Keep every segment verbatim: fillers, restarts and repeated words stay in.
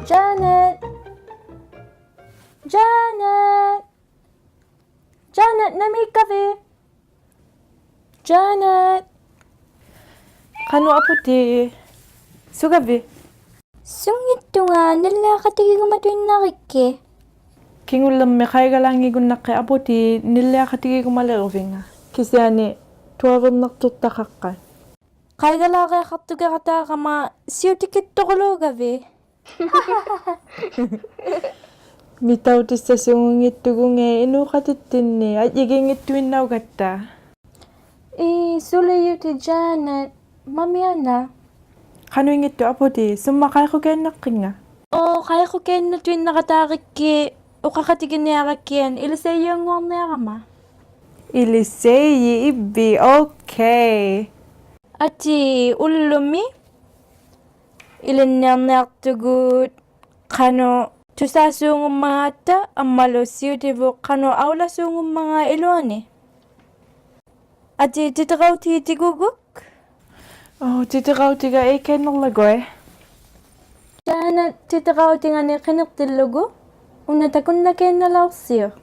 Janet! Janet! Janet, ᓇᒦᒃᑲᕕᑦ? Janet! ᖃᓄᖅ ᐊᐳᑎ? ᓱᒐᕕᑦ? ᓱᙱᑦᑐᖓ, ᓂᓪᓕᐊᖃᑎᒋᒍᒪᑐᐃᓐᓇᕆᒃᑭᑦ. ᑭᖑᓪᓕᕐᒥ ᖃᐃᒐᓛᙱᒍᓐᓇᖅᑭᑦ ᐊᐳᑎ ᓂᓪᓕᐊᖃᑎᒋᒍᒪᓕᕈᕕᖓ. ᑭᓯᐊᓂ ᑐᐊᕕᕐᓇᖅᑐᖅᑕᖃᖅᑲᑦ. ᖃᐃᒐᓛᕆᐊᖃᖅᑐᑭᖃᑦᑕᕋᒪ ᓯᐅᑎᑭᑦᑐᑯᓘᒐᕕᑦ. ᒥᑕᐅᑎᔅᓴᓲᖑᙱᑦᑐᒍᖓ ᐃᓅᖃᑎᑦᑎᓐᓂᒃ, ᐊᔾᔨᒌᙱᑦᑐᐃᓐᓇᐅᒐᑦᑕ. ᐄ, ᓱᓕᔪᑎᑦ Janet, ᒪᒥᐊᓇᖅ. ᖃᓄᐃᙱᑦᑐᖅ ᐊᐳᑎ, ᓱᒻᒪᑦ ᖃᐃᖁᑲᐃᓐᓇᖅᑭᙵ? ᐆ, ᖃᐃᖁᑲᐃᓐᓇᑐᐃᓐᓇᖃᑦᑕᕆᒃᑭᑦ, ᐅᖃᖃᑎᒋᓂᐊᕋᒃᑭᑦ, ᐃᓕᓴᐃᔨᐊᙳᐊᕐᓂᐊᕋᒪ. ᐃᓕᓴᐃᔨ ᐃᕝᕕᑦ, okay. ᐊᑏ ᐅᓪᓗᒥ ᐃᓕᓐᓂᐊᕐᓂᐊᖅᑐᒍᑦ ᖃᓄᖅ ᑐᓵᓲᖑᒻᒪᖔᑦᑕ ᐊᒻᒪᓗ ᓯᐅᑎᕗᑦ ᖃᓄᖅ ᐊᐅᓚᓲᖑᒻᒪᖔᑦ ᐃᓗᐊᓂ. ᐊᑏ ᑎᑎᕋᐅᑎᒋᒍᒍᒃ. ᐆ, ᑎᑎᕋᐅᑎᒐ ᐃᑲᐃᓐᓇᓚᒍᐃ. ᔮᓇᑦ ᑎᑎᕋᐅᑎᖓᓂᒃ ᕿᓂᖅᑎᓪᓗᒍ, ᐅᓇ ᑕᑯᓐᓇᑲᐃᓐᓇᓚᐅᖅᓯᐅᒃ.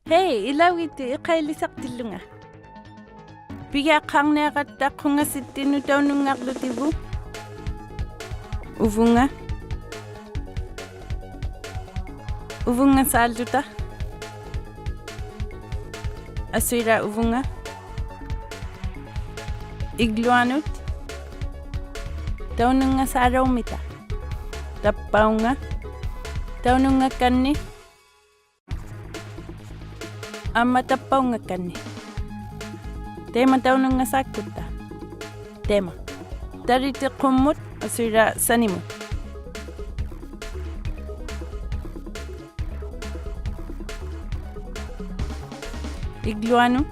Hey, ᐃᓚᐅᒋᑦᑎ ᐃᖃᐃᓕᓴᖅᑎᓪᓗᖓ. ᐱᒋᐊᖅᑳᕐᓂᐊᕋᑦᑕ ᖁᖓᓯᑦᑎᓐᓄᑦ ᑕᐅᓄᙵᕐᓗᑎᒍ. ᐅᕗᖓ. ᐅᕗᙵᓵᓪᓗᑕ. ᐊᓱᐃᓛ ᐅᕗᖓ. ᐃᒡᓗᐊᓄᑦ. ᑕᐅᓄᙵᓵᓚᐅᕐᒥᑕ. ᑕᑉᐸᐅᖓ. ᑕᐅᓄᙵᒃᑲᓐᓂᖅ. ᐊᒻᒪ ᑕᑉᐸᐅᙵᒃᑲᓐᓂᖅ. ᑕᐃᒪ ᑕᐅᓄᙵᓵᒃᑯᑦᑕ. ᑕᐃᒪ. ᑕᓕᑎᒃ ᖁᒻᒧᑦ, ᐊᓱᐃᓛ ᓴᓂᒧᑦ. ᐃᒡᓗᐊᓄᑦ.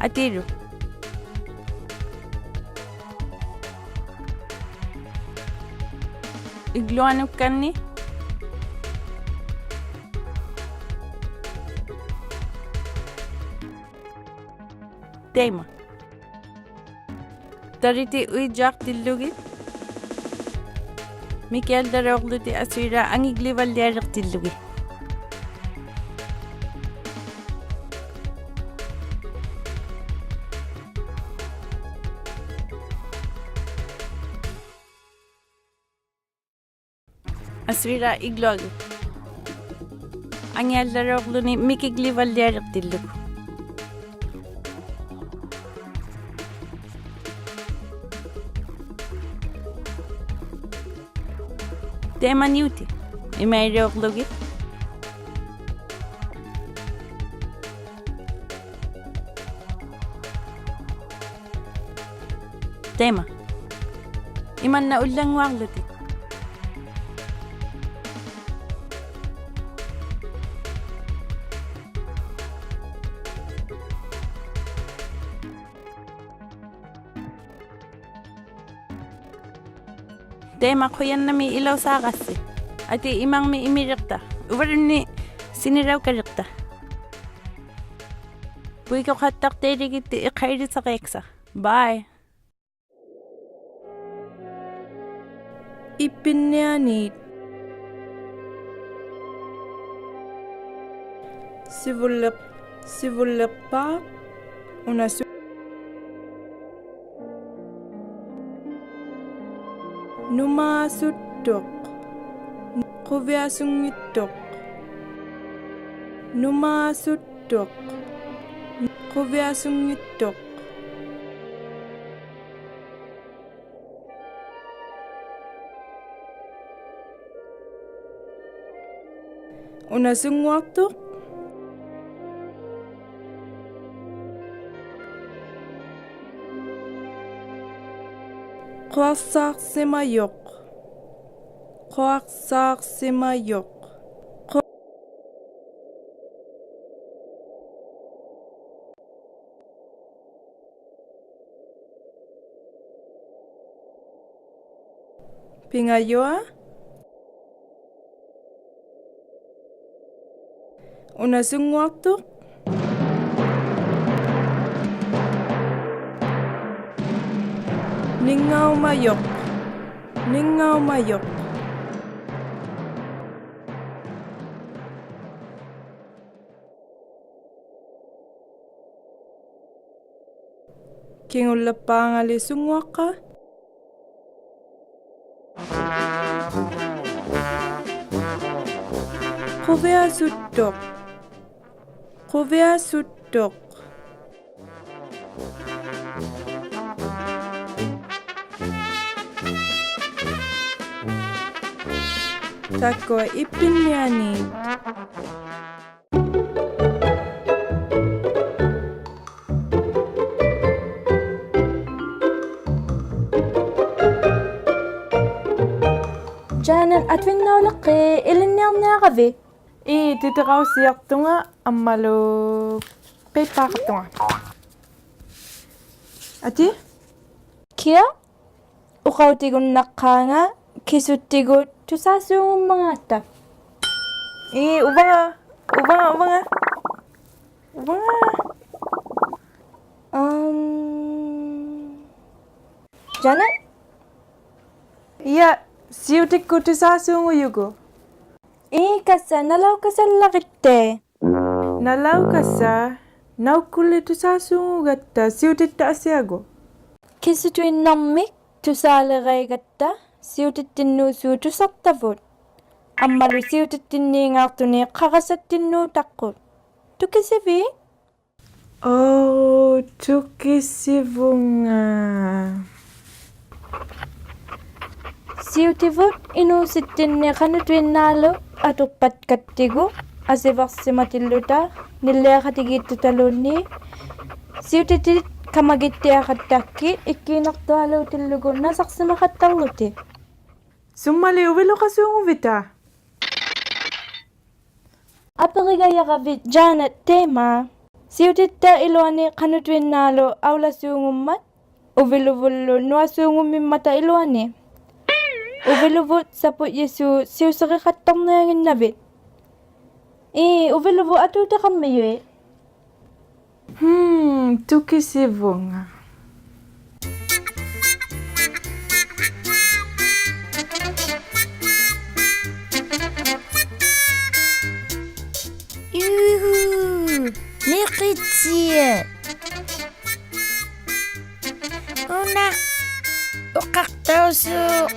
ᐊᑏᓗ. ᐃᒡᓗᐊᓄᒃᑲᓐᓂᖅ. ᑕᐃᒪ. ᑕᓕᑎᒃ ᐅᐃᔾᔮᖅᑎᓪᓗᒋᑦ. ᒥᑭᐊᓪᓚᓚᐅᕐᓗᑎᒃ ᐊᓱᐃᓛ ᐊᖏᒡᓕᕙᓪᓕᐊᓕᖅᑎᓪᓗᒋᑦ. ᐊᓱᐃᓛ ᐃᒡᓗᐊᕈᒃ. ᐊᖏᐊᓪᓚᓚᐅᕐᓗᓂ ᒥᑭᒡᓕᕙᓪᓕᐊᓕᖅᑎᓪᓗᒍ. ᑕᐃᒪ ᓂᐅᑎᑦ. ᐃᒪᐃᓕᐅᕐᓗᒋᑦ. ᑕᐃᒪ. ᐃᒪᓐᓇ ᐅᓪᓚᙳᐊᕐᓗᑎᑦ. ᑕᐃᒪ ᖁᔭᓐᓇᒦᒃ ᐃᓚᐅᓵᕋᔅᓯ. ᐊᑏ ᐃᒪᕐᒥᒃ ᐃᒥᓕᖅᑕ. ᐅᕝᕙᓘᓐᓃᑦ ᓯᓂᓚᐅᑲᓕᖅᑕ. ᐳᐃᒍᖃᑦᑕᖅᑕᐃᓕᒋᑦᑎ ᐃᖃᐃᓕᓴᕆᐊᒃᓴᖅ. Bye. ᐃᑉᐱᓐᓂᐊᓃᑦ. ᓯᕗᓪᓕᖅ-, ᓯᕗᓪᓕᖅᐹᖅ ᐅᓇ ᓱ-, ᓄᒫᓱᑦᑐᖅ. ᖁᕕᐊᓱᙱᑦᑐᖅ. ᓄᒫᓱᑦᑐᖅ. ᖁᕕᐊᓱᙱᑦᑐᖅ. ᐅᓇ ᓱᙳᐊᖅᑐᖅ. ᖁᐊᖅᓵᖅᓯᒪᔪᖅ. ᖁᐊᖅᓵᖅᓯᒪᔪᖅ. ᖁ- ᐱᖓᔪᐊ. ᐅᓇ ᓱᙳᐊᖅᑐᖅ. ᓂᙵᐅᒪᔪᖅ. ᓂᙵᐅᒪᔪᖅ. ᑭᖑᓪᓕᖅᐹᖓᓕ ᓱᙳᐊᖅᑲ. ᖁᕕᐊᓱᑦᑐᖅ. ᖁᕕᐊᓱᑦᑐᖅ. ᑖᒃᑯᐊ ᐃᑉᐱᓐᓂᐊᓃᑦ. ᔮᓇᑦ, ᐊᑐᐃᓐᓇᐅᓕᖅᑮᑦ? ᐃᓕᓐᓂᐊᕐᓂᐊᕋᕕᑦ? ᐄ, ᑎᑎᕋᐅᓯᔭᖅᑐᖓ ᐊᒻᒪᓗ ᐸᐃᑉᐹᖃᖅᑐᖓ. ᐊᑏ? ᑭᐊ? ᐅᖃᐅᑎᒍᓐᓇᖅᑳᖓ ᑭᓱᑦᑎᒍᑦ ᑐᓵᓲᖑᒻᒪᖔᑦᑕ. ᐄ, ᐅᕙᖓ, ᐅᕙᖓ, ᐅᕙᖓ. ᐅᕙᖓ. ᐊᒻ. ᔮᓇᑦ? ᐃᔭ, ᓯᐅᑎᒃᑯᑦ ᑐᓵᓲᖑᔪᒍᑦ. ᐄ, ᑲᓴᒃ, ᓇᓚᐅᑲᓴᓪᓚᕆᑦᑕᐃ. ᓇᓚᐅᑲᓴᒃ, ᓇᐅᒃᑯᓪᓕ ᑐᓵᓲᖑᒐᑦᑕ ᓯᐅᑎᑦᑕ ᐊᓯᐊᒍ. ᑭᓱᑐᐃᓐᓇᕐᒥᒃ ᑐᓵᓕᕋᐃᒐᑦᑕ ᓯᐅᑎᑦᑎᓐᓅᓲᑦ ᑐᓴᖅᑕᕗᑦ. ᐊᒻᒪᓗ ᓯᐅᑎᑦᑎᓐᓃᙶᖅᑐᓂᒃ ᖃᕆᑕᑦᑎᓐᓅᑕᖅᑯᑦ. ᑐᑭᓯᕖᑦ? ᐆ, ᑐᑭᓯᕗᖓ. ᓯᐅᑎᕗᑦ ᐃᓅᓯᑦᑎᓐᓂ ᖃᓄᑐᐃᓐᓈᓗᒃ ᐊᑐᖅᐸᒃᑲᑦᑎᒍ, ᐊᓯᕙᖅᓯᒪᑎᓪᓗᑕ, ᓂᓪᓕᐊᖃᑎᒌᑦᑐᑕᓘᓐᓃᑦ, ᓯᐅᑎᑎᑦ ᑲᒪᒋᑦᑎᐊᖃᑦᑕᒃᑭᑦ ᐃᒃᑮᓇᖅᑐᐊᓘᑎᓪᓗᒍ ᓇᓴᖅᓯᒪᖃᑦᑕᕐᓗᑎᑦ. ᓱᒻᒪᓕ ᐅᕕᓗᖃᓲᖑᕕᑕ? ᐊᐱᕆᒐᔭᕋᕕᑦ ᔮᓇᑦ ᑕᐃᒪ. ᓯᐅᑎᑦᑕ ᐃᓗᐊᓂ ᖃᓄᑐᐃᓐᓈᓗᒃ ᐊᐅᓚᓲᖑᒻᒪᑦ, ᐅᕕᓗᕗᓪᓗ ᓄᐊᓲᖑᒻᒥᒻᒪᑕ ᐃᓗᐊᓂ. ᐅᕕᓗᕗᑦ ᓴᐳᔾᔨᓲᑦ ᓯᐅᓯᕆᖃᑦᑕᕐᓂᐊᖏᓐᓇᕕᑦ. ᐄ, ᐅᕕᓗᕗᑦ ᐊᑑᑎᖃᕐᒥᔪᐃᑦ. ᕼᒻ, ᑐᑭᓯᕗᖓ. ᔫᕼᐆ, ᓂᕿᑦᓯᐊᑦ. ᐅᓇ ᐅᖃᖅᑕᐅᓲᖅ.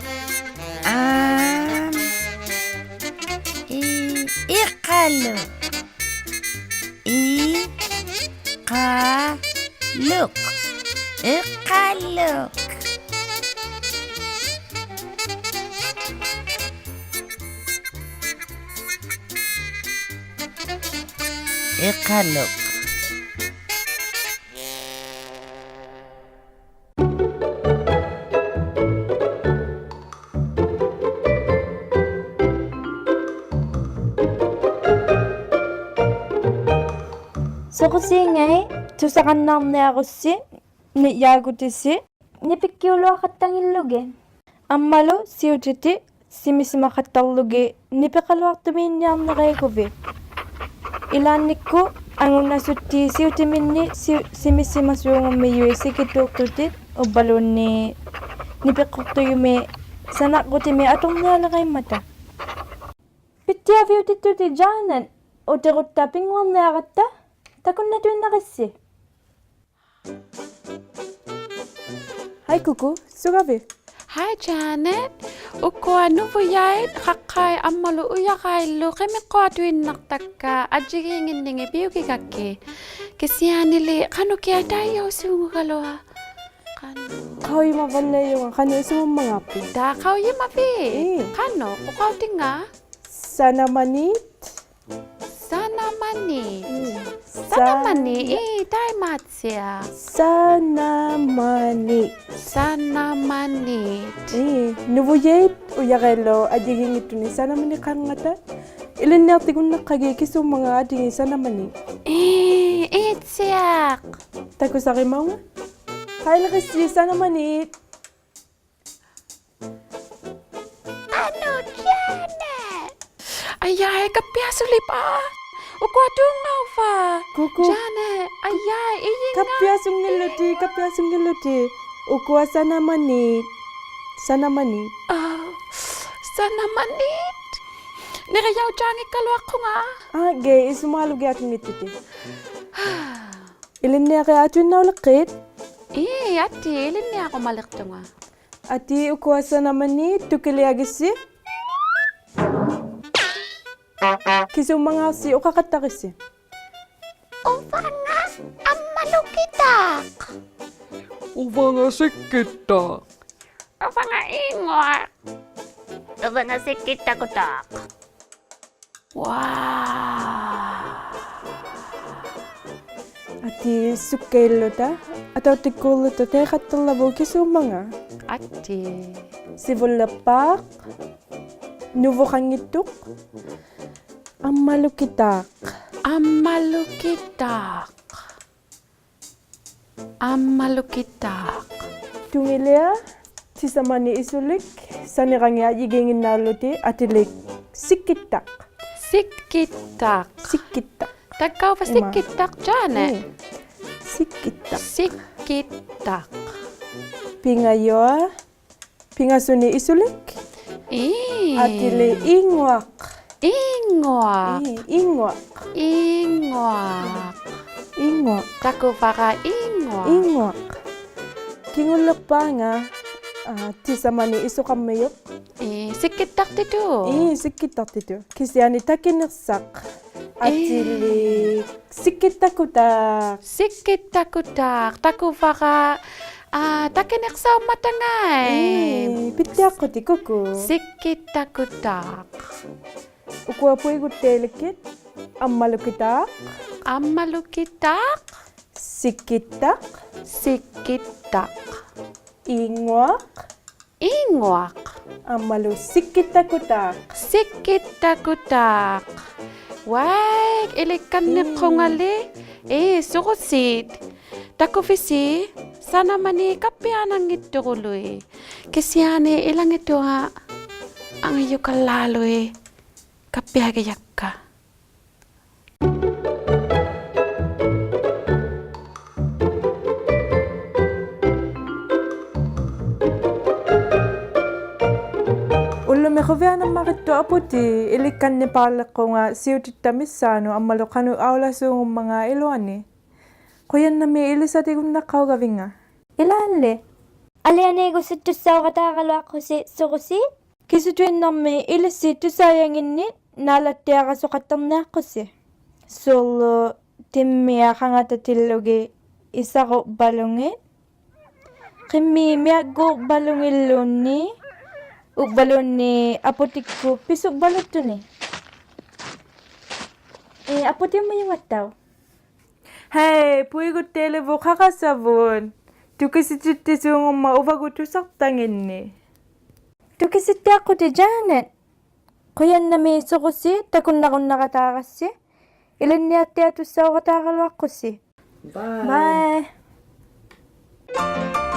ᐊᒻ, ᐃ, ᐃᖃᓗᒃ. ᐃᖃᓗᒃ. ᐃᖃᓗᒃ. ᐃᖃᓗᒃ. ᓱᕈᓰᖓᐃ ᑐᓴᕋᓐᓇᕐᓂᐊᕈᔅᓯ ᓂᔾᔮᒍᑎᓯ ᓂᐱᒃᑭᐅᓗᐊᖃᑦᑕᙱᓪᓗᒋᑦ. ᐊᒻᒪᓗ ᓯᐅᑎᑎᑦ ᓯᒥᓯᒪᖃᑦᑕᕐᓗᒋᑦ ᓂᐱᖃᓗᐊᖅᑐᒦᓐᓂᐊᕐᓂᕋᐃᒍᕕᑦ. ᐃᓛᓐᓂᒃᑯᑦ ᐊᖑᓇᓱᑦᑏᑦ ᓯᐅᑎᒥᓐᓂᒃ ᓯᐅ-, ᓯᒥᓯᒪᓲᖑᒻᒥᔪᐃᑦ ᓯᑭᑑᖅᑐᑎᑦ ᐅᕝᕙᓘᓐᓃᑦ ᓂᐱᖅᑯᖅᑐᔪᒥᒃ ᓴᓇᕐᕈᑎᒥᒃ ᐊᑐᕐᓂᐊᓕᕋᐃᒻᒪᑕ. ᐱᑦᑎᐊᕕᐅᑎᑦᑐᑎᑦ ᔮᓇᑦ, ᐅᑎᕈᑦᑕ ᐱᙳᐊᕐᓂᐊᕋᑦᑕ, ᑕᑯᓐᓇᑐᐃᓐᓇᕆᔅᓯ. Hi, ᑯᑯ, ᓱᒐᕕᑦ? Hi, ᔮᓇᑦ. ᐅᑯᐊ ᓄᕗᔭᐃᑦ, ᖃᖅᑲᐃᑦ ᐊᒻᒪᓗ ᐅᔭᕋᐃᓪᓗ ᕿᒥᕐᕈᐊᑐᐃᓐᓇᖅᑕᒃᑲ ᐊᔾᔨᒌᖏᓐᓂᖏᑦ ᐱᐅᒋᒐᒃᑭᑦ. ᑭᓯᐊᓂᓕ ᖃᓄᖅᑭᐊᖅ ᑕᐃᔭᐅᓲᖑᒐᓗᐊᖅ? ᖃᓄᖅ? ᖃᐅᔨᒪᕙᓪᓚᐃᔪᖓ ᖃᓄᖅ ᐃᓱᒪᒻᒪᖔᖅᐱᑦ. ᑕ ᖃᐅᔨᒪᕕᑦ? ᐄ. ᖃᓄᖅ? ᐅᖃᐅᑎᙵ. ᓴᓇᒪᓃᑦ. ᓴᓇᒪᓂᑦ. ᒻᒻ. ᓴᓇᒪᓂᑦ. ᓴᓇ- ᐄ, ᑕᐃᒪᑦᓯᐊᖅ. ᓴᓇᒪᓂᑦ. ᓴᓇᒪᓂᑦ. ᐄ, ᓄᕗᔭᐃᑦ ᐅᔭᕋᐃᓗ ᐊᔾᔨᒌᙱᑦᑐᓂᒃ ᓴᓇᒪᓂᖃᕐᖓᑕ. ᐃᓕᓐᓂᐊᖅᑎᒍᓐᓇᖅᑲᒋᑦ ᑭᓲᒻᒪᖔᑦ ᐊᔾᔨᒌᑦ ᓴᓇᒪᓂᑦ. ᐄ, ᐄᑦᓯᐊᖅ. ᑕᑯᓴᕆᒪᐅᖓ. ᖃᐃᓕᕆᔅᓯ ᓴᓇᒪᓂᑦ. ᐊᓄ ᔮᓂ. ᐊᔭᐃ, ᑲᑉᐱᐊᓱᓕᖅᐹ. ᐅᑯᐊ ᑑᕐᖓᐅᕙ? ᑯᑯ. ᔮᓂ, ᐊᔭᐃ, ᐃᔨᖓ. ᑲᑉᐱᐊᓱᙱᓪᓗᑎᑦ, ᑲᑉᐱᐊᓱᙱᓪᓗᑎᑦ. ᐅᑯᐊ ᓴᓇᒪᓂᑦ. ᓴᓇᒪᓂᑦ. ᐋ, ᓴᓇᒪᓂᑦ. ᓂᕆᔭᐅᔾᔮᙱᒃᑲᓗᐊᖅᑯᖓ. ᐋ, ᖃᐃ, ᐃᓱᒫᓗᒋᐊᑐᙱᑦᑐᑎᑦ. ᐃᓕᓐᓂᐊᕆᑦ ᐊᑐᐃᓐᓇᐅᓕᖅᑮᑦ? ᐄ, ᐊᑏ, ᐃᓕᓐᓂᐊᕈᒪᓕᖅᑐᖓ. ᐊᑏ, ᐅᑯᐊ ᓴᓇᒪᓂᑦ ᑐᑭᓕᐊᕆᔅᓯ. ᑭᓲᒻᒪᖔᔅᓯ ᐅᖃᖃᑦᑕᕆᔅᓯ. ᐅᕙᖓ ᐊᒻᒪᓗᑭᑖᖅ. ᐅᕙᖓ ᓯᒃᑭᑦᑕᖅ. ᐅᕙᖓ ᐃᙳᐊᖅ. ᐅᕙᖓ ᓯᒃᑭᑦᑕᑯᑖᖅ. ᐅᐊ. ᐊᑏ ᓱᒃᑲᐃᓪᓗᑕ, ᐊᑕᐅᑦᑎᒃᑰᓪᓗᑕ ᑕᐃᖃᑦᑕᓚᕗᑦ ᑭᓲᒻᒪᖔᑦ. ᐊᑏ. ᓯᕗᓪᓕᖅᐹᖅ, ᓄᕗᖃᙱᑦᑐᖅ, ᐊᒻᒪᓗᑭᑖᖅ. ᐊᒻᒪᓗᑭᑖᖅ. ᐊᒻᒪᓗᑭᑖᖅ. ᑐᖏᓕᐊ, ᑎᓴᒪᓂ ᐃᓱᓕᒃ, ᓴᓂᕋᖏᑦ ᐊᔾᔨᒌᙱᓐᓇᐅᓪᓗᑎᒃ, ᐊᑎᓕᒃ ᓯᒃᑭᑦᑕᖅ. ᓯᒃᑭᑦᑕᖅ. ᓯᒃᑭᑦᑕᖅ. ᑕᒡᒐᐅᕙ ᐃᒪ. ᓯᒃᑭᑦᑕᖅ, ᔮᓂ? ᒻᒻ. ᓯᒃᑭᑦᑕᖅ. ᓯᒃᑭᑦᑕᖅ. ᐱᖓᔪᐊ, ᐱᖓᓱᓂ ᐃᓱᓕᒃ. ᐄ. ᐊᑎᓕᒃ ᐃᙳᐊᖅ. ᐃᙳᐊᖅ. ᐄ, ᐃᙳᐊᖅ. ᐃᙳᐊᖅ. ᐃᙳᐊᖅ. ᑕᑯᕙᕋ ᐃᙳᐊᖅ. ᐃᙳᐊᖅ. ᑭᖑᓪᓕᖅᐹᖓ, ᐋ, ᑎᓴᒪᓂ ᐃᓱᖃᕐᒥᔪᖅ. ᐄ, ᓯᒃᑭᑦᑕᖅᑎᑐᑦ. ᐄ, ᓯᒃᑭᑦᑕᖅᑎᑐᑦ. ᑭᓯᐊᓂ ᑕᑭᓂᖅᓴᖅ. ᐄ. ᐊᑎᓕᒃ ᓯᒃᑭᑦᑕᑯᑖᖅ. ᓯᒃᑭᑦᑕᑯᑖᖅ. ᑕᑯᕙᕋ, ᐋ, ᑕᑭᓂᖅᓴᐅᒻᒪᑕᖓᐃ. ᐄ, ᐱᑦᑎᐊᖅᑯᑎᑦ ᑯᑯ. ᓯᒃᑭᑦᑕᑯᑖᖅ. ᐅᑯᐊ ᐳᐃᒍᑦᑕᐃᓕᒃᑭᑦ. ᐊᒻᒪᓗᑭᑖᖅ. ᐊᒻᒪᓗᑭᑖᖅ. ᓯᒃᑭᑦᑕᖅ. ᓯᒃᑭᑦᑕᖅ. ᐃᙳᐊᖅ. ᐃᙳᐊᖅ. ᐊᒻᒪᓗ ᓯᒃᑭᑦᑕᑯᑖᖅ. ᓯᒃᑭᑦᑕᑯᑖᖅ. ᐅᐊᐃ, ᐃᓕᒃᑲᓐᓂᖅᑯᖓᓕ. ᒻᒻ. ᐄ, ᓱᕈᓰᑦ. ᑕᑯᕕᓯ, ᓴᓇᒪᓂ ᑲᑉᐱᐊᓇᙱᑦᑐᑯᓗᐃᑦ. ᑭᓯᐊᓂ ᐃᓚᖏᑐᐊᖅ ᐊᖓᔪᑲᓪᓛᓗᐃᑦ ᑲᑉᐱᐊᒋᔭᒃᑲ. ᐅᓪᓗᒥ ᖁᕕᐊᓇᒻᒪᕆᑦᑐᖅ ᐊᐳᑎ, ᐃᓕᒃᑲᓐᓂᐹᓪᓕᖅᑯᖓ ᓯᐅᑎᑦᑕ ᒥᔅᓵᓄᑦ ᐊᒻᒪᓗ ᖃᓄᖅ ᐊᐅᓚᓲᖑᒻᒪᖔᑦ ᐃᓗᐊᓂ. ᖁᔭᓐᓇᒦᒃ ᐃᓕᓴᑎᒍᓐᓇᖅᑲᐅᒐᕕᙵ. ᐃᓛᓕ. ᐊᓕᐊᓇᐃᒍᓱᑦᑐᓴᐅᕋᑖᕋᓗᐊᖅᑯᓯ ᓱᕈᓰᑦ. ᑭᓱᑐᐃᓐᓇᕐᒥᒃ ᐃᓕᔅᓯ ᑐᓵᔭᖏᓐᓂᒃ ᓈᓚᑦᑎᐊᕋᓱᖃᑦᑕᕐᓂᐊᖅᑯᓯ. ᓲᕐᓗ ᑎᒻᒥᐊᖅ ᖃᖓᑕᑎᓪᓗᒋᑦ ᐃᓴᕈᕝᕙᓗᖏᑦ. ᕿᒻᒦᑦ ᒥᐊᒡᒎᕐᕙᓗᖏᓪᓘᓐᓃᑦ. ᐅᕝᕙᓘᓐᓃᑦ ᐊᐳᑎᒃᑯᑦ ᐱᓱᕝᕙᓗᑦᑐᓂᒃ. ᐄ, ᐊᐳᑎ ᐅᒪᔪᖓᑦᑕᐅᖅ. ᕼᐊᐃ, ᐳᐃᒍᑦᑕᐃᓕᕗᑦ ᖃᕋᓴᕗᑦ. ᑐᑭᓯᑎᑦᑎᓲᖑᒻᒪᑦ ᐅᕙᒍᑦ ᑐᓴᖅᑕᖏᓐᓂᒃ. ᑐᑭᓯᑦᑎᐊᖅᑯᑎᑦ ᔮᓂᑦ. ᖁᔭᓐᓇᒦᒃ ᓱᕈᓰᑦ ᑕᑯᓐᓇᕈᓐᓇᕋᑖᕋᔅᓯ. ᐃᓕᓐᓂᐊᑦᑎᐊᖅᑐᓴᐅᕋᑖᕋᓗᐊᖅᑯᓯ. Bye. Bye.